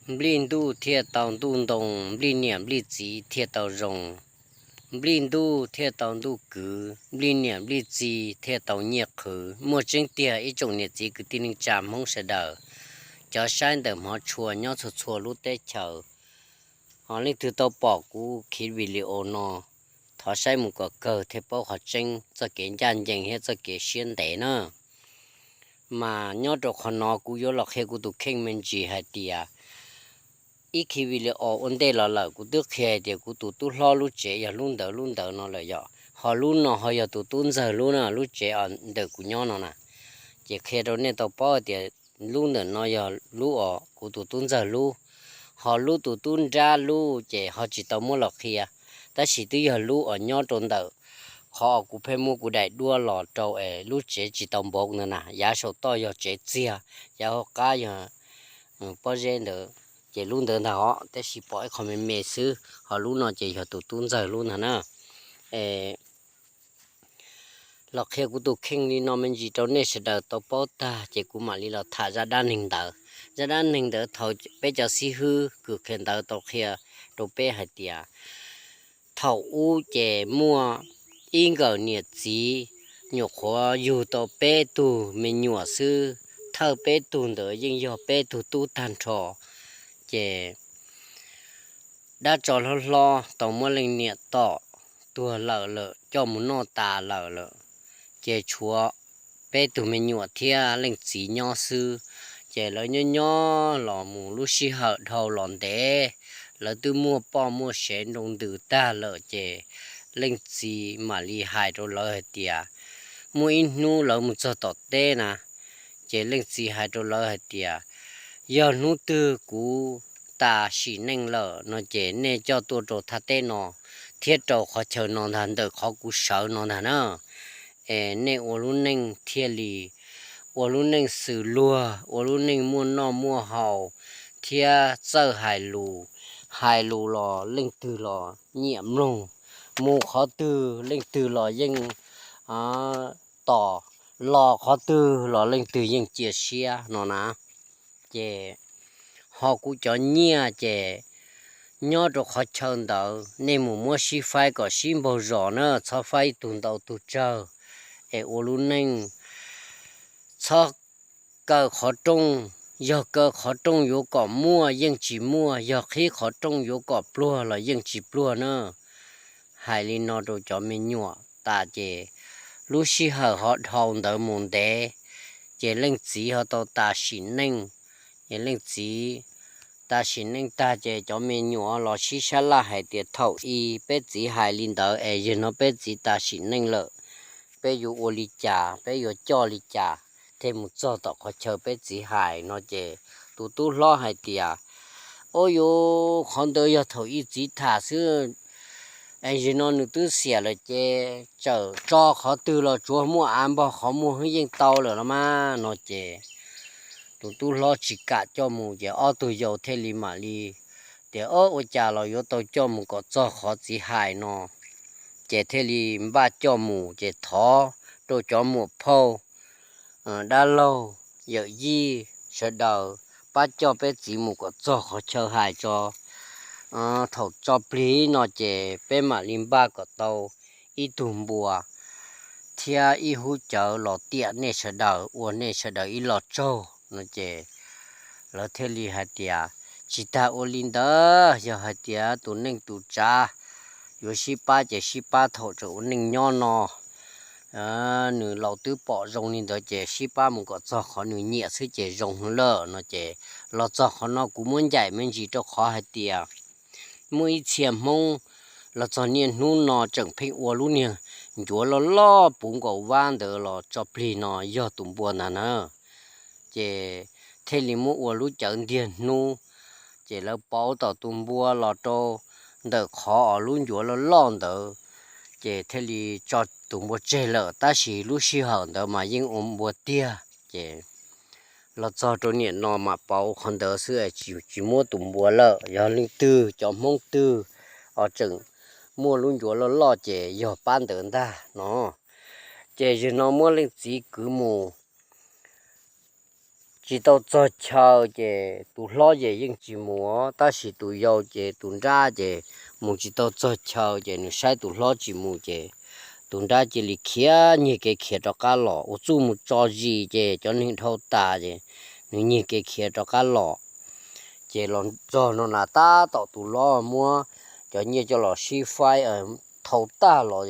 Nplij ntuj thiaj tau ntuj ntoo, nplij niam nplij txiv thiaj tau zoo. Nplij ntuj thiaj tau ntuj kwv, nplij niam nplij txiv thiaj tau nyiaj qhwv. Muaj tseeb tiag ib tsoom niam txiv kwv tij neej tsa Hmoob sawv daws, cov saib ntawm hmov tshua nyob txhua txhua lub teb chaws. Ho leej twg tau pom kuv khiv video no, thov saib mus kom kawg thiaj paub qhov tseeb txoj kev ncaj ncees thiab txoj kev siab ntev na. Mas nyob rau qhov no kuv yuav los qhia kuv tus kheej me ntsis hais tias, ib khiv video ua ntej los lawm kuv twb qhia hais tias kuv tus tub hlob lub tsev yog lub ntawd lub ntawd no lawm yom, ho lub no ho yog tus tub ntxawg lub na, lub tsev ntawm kuv nyob no na. Ces qhia rau nej tau paub hais tias lub ntawm no yog lub uas kuv tus tub ntxawg lub, ho lub tus tub nrab lub ces ho tsis tau muab los qhia, tab sis twb yog lub uas nyob rau ntawm qhov uas kuv pheej muab kuv daim duab los rau es lub tsev tsis tau npaum ntawd na, yav saum toj yog tsev txiag, yav hauv qab yog pob zeb ntawd, ces lub ntawd ntag os, tab sis pom ib qho me me xwb, ho lub no ces yog tus tub ntxawg lub ntag na. Es los qhia kuv tus kheej li no me ntsis rau nej sawv daws tau paub tag ces kuv mam li los tham zaj dab neeg ntawd. Zaj dab neeg ntawd thaum peb cov xib hwb kws qhia ntawv tau qhia rau peb hais tias, thaum ub ces muaj ib nkawm niam txiv nyuam qhuav yug tau peb tug me nyuam xwb, thawj peb tug ntawd yeej yog peb tug tub tag nrho. Ces dab tsov hlob hlob tau muab leej niam tom tuag lawm lawm, coj mus noj tas lawm lawm, ces tshuav peb tug me nyuam thiab leej txiv nyob xwb. Ces lawv nyob nyob los mus lub sij hawm dhau los ntev, lawv twb muaj poj muaj sev nroo ntws tag lawm ces leej txiv mam li hais rau lawv hais tias, muaj ib hnub lawv mus txog tom teb na, ces leej txiv hais rau lawv hais tias, yog hnub twg kuv tas sim neej lawm no ces nej coj tuaj rau thaj teb no thiab rau qhov chaw no ntag, ntawm qhov kuv sawv no ntag na. Es nej ua lub neej thiaj li ua lub neej xws luag, ua lub neej muaj noj muaj haus thiab txawj hais lus, hais lus los leej twg los nyiam mloog, mus qhov twg leej twg los yeej tos, los qhov twg los leej twg yeej cia siab no na. Ces ho kuv cov nyiaj ces nyob rau qhov chaw ntawd nej mus muab sib faib kom sib npaug zos na, txhob faib tug ntau tug tsawg, es ua lub neej txhob kaw qhov rooj, yog kaw qhov rooj yuav kom muaj yeej tsis muaj, yog qhib qhov rooj yuav kom pluag los yeej tsis pluag na. Hais li no rau cov me nyuam tas ces lub sij hawm ho dhau ntawd mus ntev, ces leej txiv ho tau tas sim neej. Ces leej txiv tas sim neej tag ces cov me nyuam los sib sab laj hais tias, thaum i peb txiv hais li ntawd es yog no peb txiv tas sim neej lawm, peb yuav ua li cas, peb yuav coj li cas thiaj mus txog tom qhov chaw peb txiv hais no? Ces tus tub hlob hais tias, ua yuav qhov ntawd yog thaum i txiv tham xwb, es yog no nws twb xiam lawm ces txawm tso qhov twg los tsuav muaj av npog qhov muag yeej tau lawm los mas no. Ces tus tub hlob tsis kam coj mus ces ob tug yau thiaj li mam li tias, o, ua cas los yuav tau coj mus kom txog qhov txiv hais no. Ces thiaj li npaj coj mus ces thov rau cov muam phauj, dab laug, yawm yij sawv daws pab coj peb txiv mus kom txog qhov chaw hais tso. Thaum tso plig no ces peb mam li npaj kom tau ib tug npua thiab ib hub cawv los tiam nej sawv daws ua nej sawv daws ib lo tsaug no. Ces lawv thiaj li hais tias, tsis tas ua li ntawd, yog hais tias tus neej tus tsav yuav sib pab ces sib pab thaum tseem ua neej nyob no. Nws laus twb pom zoo li ntawd ces sib pab mus kom txog qhov nws nyiam xwb ces zoo lawm no. Ces los txog qhov no kuv muab ncaim me ntsis rau qhov hais tias muaj ib txhia Hmoob los txog niaj hnub no tseem pheej ua lub niag ncuav loj loj puv nkaus vab ntawd los tso plig no yog tus npua ntag na. Ces thiaj li muab ua lub cawv ntiag hnub, ces lawv pauv tom tus npua los rau ntawm qhov uas lub ncuav loj loj ntawd, ces thiaj li tso tus npua tseg lawm. Tab sis lub sij hawm ntawd mas yeej ua npua tiag. Ces los txog rau niam no mas pauv qhov ntawd xwb, tsis muab tus npua lawm. Yog leej twg cov Hmoob twg os tseem muaj lub ncuav loj loj ces yog pab ntawd ntag no. Ces yog no muab leej txiv kwv mus tsis tau txog chaw ces tus hlob ces yeej tsis mus, tab sis tus yau ces tus nrab ces mus tsis tau txog chaw ces nws saib tus hlob tsis mus ces tus nrab cia li khiav nyiag kev khiav rov qab los, ua txuj mus tso zis ces cov neeg dhau tas ces nws nyiag kev khiav rov qab los. Ces los txog no na tab tom tus hlob muab cov nyiaj coj los sib faib thau tag los,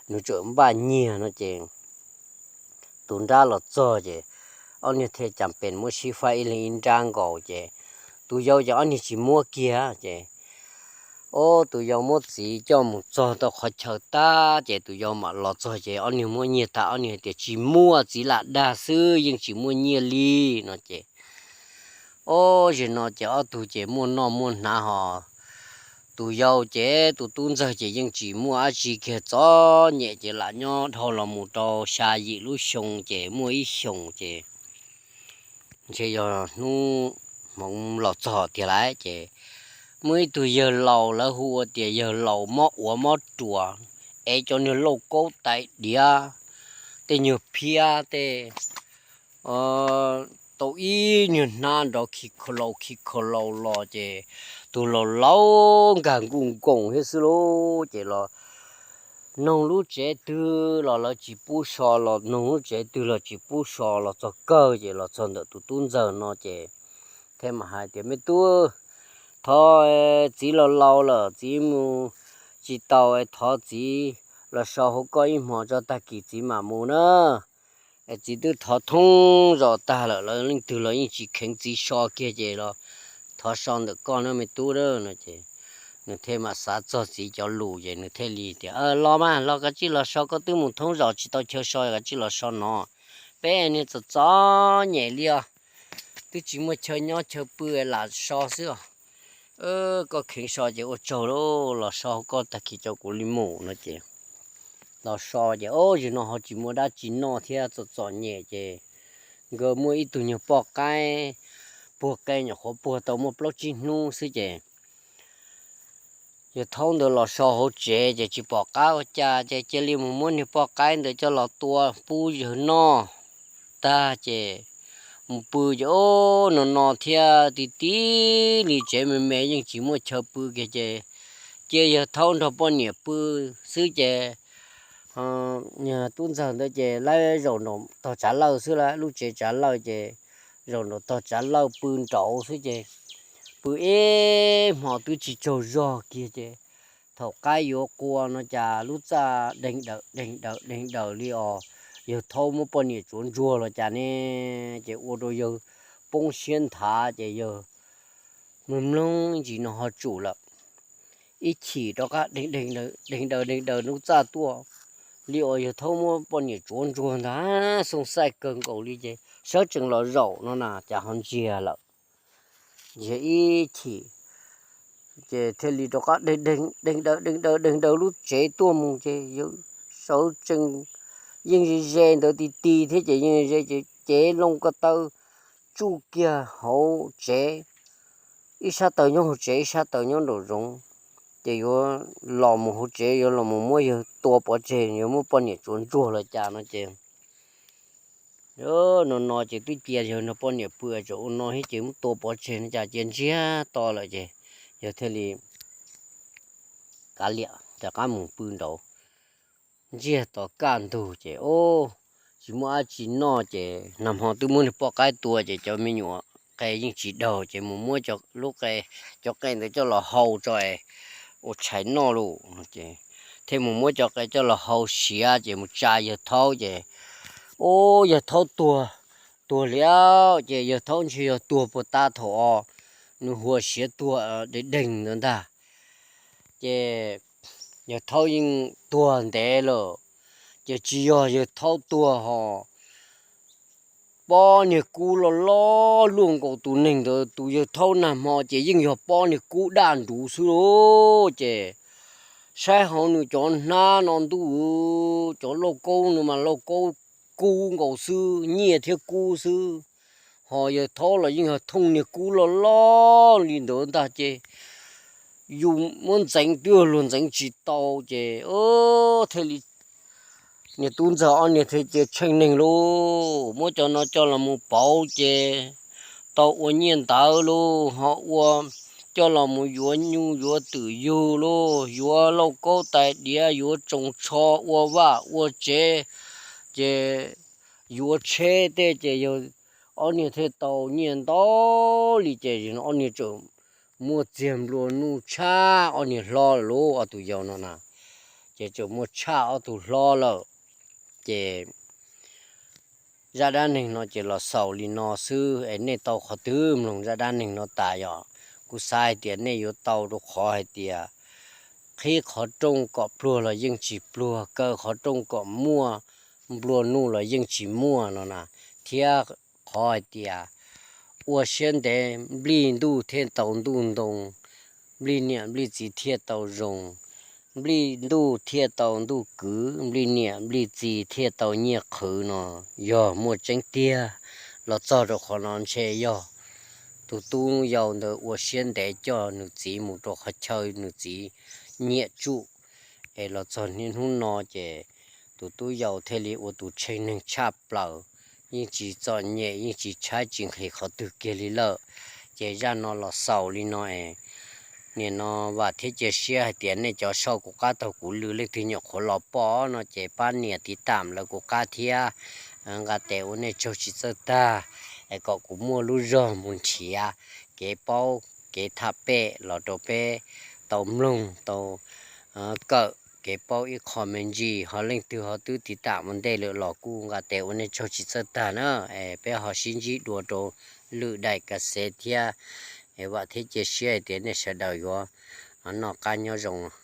nws tseem npaj nyiag no ces tus nrab los txog ces ob niag thiaj cas pes muab sib faib ib leeg ib nrab nkaus ces tus yau ces ob niag tsis muab kiag ces, o, tus yau muab txiv coj mus txog tau qhov chaw tag ces tus yau mam los txog ces ob niag muab nyiag tag, ob niag tias tsis muaj, txiv lam dag xwb, yeej tsis muaj nyiaj li no ces, o, zaum no ces ob tug ces muaj noj muaj hnav hos tus yau ces tus tub ntxawg ces yeej tsis muaj dab tsi kiag, txom nyem ces lam nyob dhau los mus rau xya yim lub xyoo ces muaj ib xyoos ces ntshe yog hnub hmoov los txog tiag lawm ces muaj ib tug yawg laus, lawv hu ua tias yawg laus mob uav mob ruas, es cov niag lauj kaub tais diav, tej nyuag phiab tej, tau ib nyuag hnab nrov khi kho laus khi kho laus los ces tus laus laus nkag nkuj nkoos thiab xwb lauj. Ces los noog lub tsev twg los lawv tsis pub so, los noog lub tsev twg los tsis pub so, los txog kawg ces los txog ntawm tus tub ntxawg no ces thiaj mam hais tias, me tub, thov, txiv laus laus lawm, txiv mus tsis taus, thov txiv los so hauv koj ib hmos tso, tag kis txiv mam mus na. Es txiv twb thov thoob zos tag lawm, lawv leej twg los yeej tsis kheev txiv so kiag, ces los thov so ntawm koj na me tub na no ces nws thiaj mam xav txog txiv cov lus ces nws thiaj li tias, los mas los, koj tsij los so, koj twb mus thoob zos tsis tau chaw so, koj tsij los so no. Peb niag txom txom nyem li os, twb tsis muaj chaw nyob chaw pw, lam so xwb os. Koj kheev so ces ua tsaug lauj, los so hauv koj, tag kis tso kuv li mus no ces los so ces, o, zaum no ho tsis muaj dab tsi noj thiab, txom txom nyem ces nkawd muaj ib tug nyuag poj qaib puag qe, nyuam qhuav puag tau muaj plaub tsib hnub xwb ces yawg thaub ntawd los so hauv tsev ces tsis pom qab ua cas ces cia li mus muab niag poj qaib ntawd coj los tua pub yawg noj tag ces mus pw ces, o, no no thiab, ti ti li tsev me me yeej tsis muaj chaw pw kiag ces cia yawg thaub nrog poj niam pw xwb ces tub ntxawg ntawd ces lawv zaum nraum tog tsav lawj xwb, lawv lub tsev tsav lawj ces zaum nraum tog tsav lawj pw nraud xwb ces pw ib hmo twb tsis tsaug zog kiag ces thaum qaib yuav qua no cas lub txaj deeg daws deeg daws deeg daws li os, yawg thaub muab poj niam tsuav ntsuag los cas ne, ces ua rau yawg poob siab nthav ces yawg mloog mloog ntsis no ho tsum lawm, ib chim rov qab deeg daws deeg daws lub txaj tuaj li os, yawg thaub muab poj niam tsuav ntsuag ntag, xoo xaij kawg nkaus li ces sawv tsees los zaum no na cas ho ntsiag lawm. Ntsiag ib chim ces thiaj li rov qab deeg daws deeg daws deeg daws lub tsev tuaj mus ces yawg sawv tsees yeej ze ze ntawd ti ti thiab ces yeej ze ces cev loo ko taw tsuj kiag hauv tsev, ib sab taw nyob hauv tsev ib sab taw nyob nraum zoov, ces yuav los mus hauv tsev, yuav los mus muab yawg tua pov tseg, yuav muab poj niam tsuav ntsuag los cas no ces no no ces twb cia yawg nrog poj niam pw tsam ua no thiab ces muab tua pov tseg no cas cia ntsiag to lawm ces yawg thiaj li kav liam rov qab mus pw nraud. Ntsiag to kaj ntug ces, o, tsis muaj dab tsi noj ces nag hmo twb muab niag poj qaib tua ces cov me nyuam qe yeej tsis daug ces mus muab cov lub qe, cov qe ntawd coj los hau tso es ua tshais noj lauj. Thiaj mus muab cov qe coj los hau siav ces mus tsa yawg thaub ces, o, yawg thaub tuag, tuag liam ces yawg thaub ntshe yog tuag puag ta thaum os nws hua siav tuag deeg deeg ntawd ntag. Ces yawg thaub yeej tuag ntev lawm, ces tsis yog yawg thaub tuag ho pob niag kub loj loj luaj nkaus tus neeg ntawd, tus yawg thaub nag hmo ces yeej yog pob niag kub daj nruv xwb lauj. Ces saib hauv nws cov hnab no ntuj, cov lauj kaub no mas lauj kaub kub nkaus xwb, nyiaj thiab kub xwb, ho yawg thaub los yeej yog thooj niag kub loj loj li ntawd ntag ces yus muab ntxeev twb luag ntxeev tsis tau ces thiaj li niag tub ntxawg ob niag thiaj cia tsheej neeg lauj, muab cov no coj los mus pauv ces tau ua nyiaj ntawv lauj, ho ua coj los mus yuav nyuj yuav twm yug lauj, yuav lauj kaub tais diav, yuav tsoos tsho, ua vaj ua tsev, ces yuav tsheb tej ces yog ob niag thiaj tau nyiaj ntau li ces ob niag tseem muaj txiag nplua nuj tshaj ob niag hlob lawm lauj, ob tug yau no na. Ces tseem muaj tshaj ob tug hlob lawm. Ces zaj dab neeg no ces los xaus li no xwb es nej tau qhov twg mloog zaj dab neeg no tas yog kuv xav hais tias nej yuav tau rau qhov hais tias qhib qhov rooj kom pluag los yeej tsis pluag, kaw qhov rooj kom muaj nplua nuj los yeej tsis muaj no na, thiab qhov hais tias ua siab ntev nplij ntuj thiaj tau ntuj ntoo, nplij niam nplij txiv thiaj tau zoo, nplij ntuj thiaj tau ntuj kwv, nplij niam nplij txiv thiaj tau nyiaj qhwv no yog muaj tseeb tiag. Los txog rau qhov no ntshe yog tus tub yau ntawd ua siab ntev coj nws txiv mus rau qhov chaw nws txiv nyiam tsuj, es los txog niaj hnub no ces tus tub yau thiaj li ua tus tsheej neeg tshaj plaws, yeej tsis txom nyem, yeej tsis tshaib tsis nqhis qhov twg kiag li lawm. Ces zaj no los xaus li no es, nim no vam thiab cia siab hais tias nej cov sau kuv qab taug kuv lw leej twg nyuam qhuav los pom no ces pab nias tiv tam lawv kuv qab thiab. Nqa tes ua nej tsaug tsis txawj tag, es kom kuv muaj lub zog mus nrhiav kev paub kev tham pem los rau peb tau mloog tau kawm kev paub ib qho me ntsis. Ho leej twg ho twb tiv tam ua ntej lawm los kuj nqa tes ua nej tsaug tsis txawj tag na. Es peb ho sib ntsib dua rau lwm daim ka xev thiab. Es vam thiab cia siab hais tias nej sawv daws yuav noj qab nyob zoo.